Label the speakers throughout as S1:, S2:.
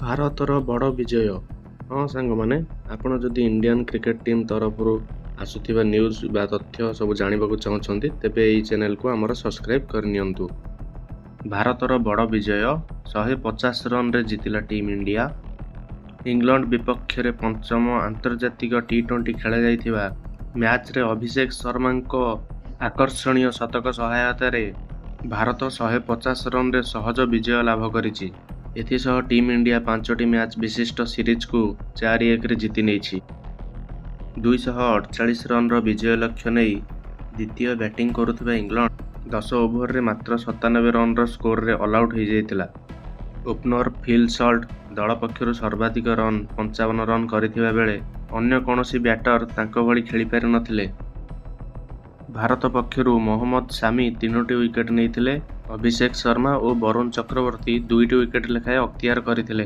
S1: ଭାରତର ବଡ଼ ବିଜୟ। ହଁ ସାଙ୍ଗମାନେ, ଆପଣ ଯଦି ଇଣ୍ଡିଆନ୍ କ୍ରିକେଟ୍ ଟିମ୍ ତରଫରୁ ଆସୁଥିବା ନ୍ୟୁଜ୍ ବା ତଥ୍ୟ ସବୁ ଜାଣିବାକୁ ଚାହୁଁଛନ୍ତି, ତେବେ ଏହି ଚ୍ୟାନେଲକୁ ଆମର ସବସ୍କ୍ରାଇବ୍ କରିନିଅନ୍ତୁ। ଭାରତର ବଡ଼ ବିଜୟ, 150 ରନ୍ରେ ଜିତିଲା ଟିମ୍ ଇଣ୍ଡିଆ। ଇଂଲଣ୍ଡ ବିପକ୍ଷରେ ପଞ୍ଚମ ଆନ୍ତର୍ଜାତିକ ଟି-20 ଖେଳାଯାଇଥିବା ମ୍ୟାଚ୍ରେ ଅଭିଷେକ ଶର୍ମାଙ୍କ ଆକର୍ଷଣୀୟ ଶତକ ସହାୟତାରେ ଭାରତ 150 ରନ୍ରେ ସହଜ ବିଜୟ ଲାଭ କରିଛି। ଏଥିସହ ଟିମ୍ ଇଣ୍ଡିଆ 5ଟି ମ୍ୟାଚ୍ ବିଶିଷ୍ଟ ସିରିଜକୁ 4-1ରେ ଜିତି ନେଇଛି। 248 ରନ୍ର ବିଜୟ ଲକ୍ଷ୍ୟ ନେଇ ଦ୍ୱିତୀୟ ବ୍ୟାଟିଂ କରୁଥିବା ଇଂଲଣ୍ଡ 10 ଓଭରରେ ମାତ୍ର 97 ରନ୍ର ସ୍କୋରରେ ଅଲଆଉଟ୍ ହୋଇଯାଇଥିଲା। ଓପନର୍ ଫିଲ୍ ସଲ୍ଟ ଦଳ ପକ୍ଷରୁ ସର୍ବାଧିକ ରନ୍ 55 ରନ୍ କରିଥିବା ବେଳେ ଅନ୍ୟ କୌଣସି ବ୍ୟାଟର ତାଙ୍କ ଭଳି ଖେଳିପାରିନଥିଲେ। ଭାରତ ପକ୍ଷରୁ ମହମ୍ମଦ ସାମି 3ଟି ୱିକେଟ୍ ନେଇଥିଲେ। ଅଭିଷେକ ଶର୍ମା ଓ ବରୁଣ ଚକ୍ରବର୍ତ୍ତୀ 2ଟି ୱିକେଟ୍ ଲେଖାଏଁ ଅକ୍ତିଆର କରିଥିଲେ।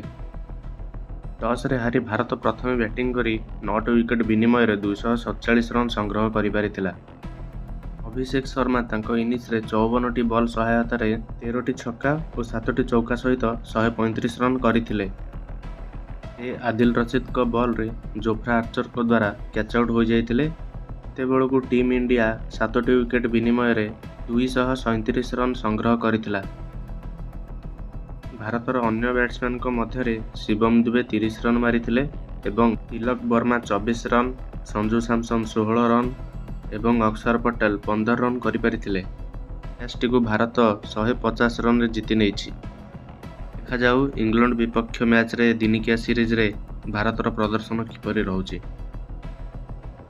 S1: ଟସ୍ରେ ହାରି ଭାରତ ପ୍ରଥମେ ବ୍ୟାଟିଂ କରି 9ଟି ୱିକେଟ୍ ବିନିମୟରେ 247 ରନ୍ ସଂଗ୍ରହ କରିପାରିଥିଲା। ଅଭିଷେକ ଶର୍ମା ତାଙ୍କ ଇନିଂସରେ 54ଟି ବଲ୍ ସହାୟତାରେ 13ଟି ଛକା ଓ 7ଟି ଚୌକା ସହିତ 135 ରନ୍ କରିଥିଲେ। ସେ ଆଦିଲ ରଶିଦଙ୍କ ବଲ୍‌ରେ ଜୋଫ୍ରା ଆର୍ଚରଙ୍କ ଦ୍ୱାରା କ୍ୟାଚ୍ ଆଉଟ୍ ହୋଇଯାଇଥିଲେ। ସେତେବେଳକୁ ଟିମ୍ ଇଣ୍ଡିଆ 7ଟି ୱିକେଟ୍ ବିନିମୟରେ 237 ରନ୍ ସଂଗ୍ରହ କରିଥିଲା। ଭାରତର ଅନ୍ୟ ବ୍ୟାଟ୍ସମ୍ୟାନଙ୍କ ମଧ୍ୟରେ ଶିବମ ଦୁବେ 30 ରନ୍ ମାରିଥିଲେ ଏବଂ ତିଲକ ବର୍ମା 24 ରନ୍, ସଞ୍ଜୁ ସାମସନ୍ 16 ରନ୍ ଏବଂ ଅକ୍ଷର ପଟେଲ 15 ରନ୍ କରିପାରିଥିଲେ। ମ୍ୟାଚ୍ଟିକୁ ଭାରତ 150 ରନ୍‌ରେ ଜିତି ନେଇଛି। ଦେଖାଯାଉ ଇଂଲଣ୍ଡ ବିପକ୍ଷ ମ୍ୟାଚ୍‌ରେ ଦିନିକିଆ ସିରିଜରେ ଭାରତର ପ୍ରଦର୍ଶନ କିପରି ରହୁଛି।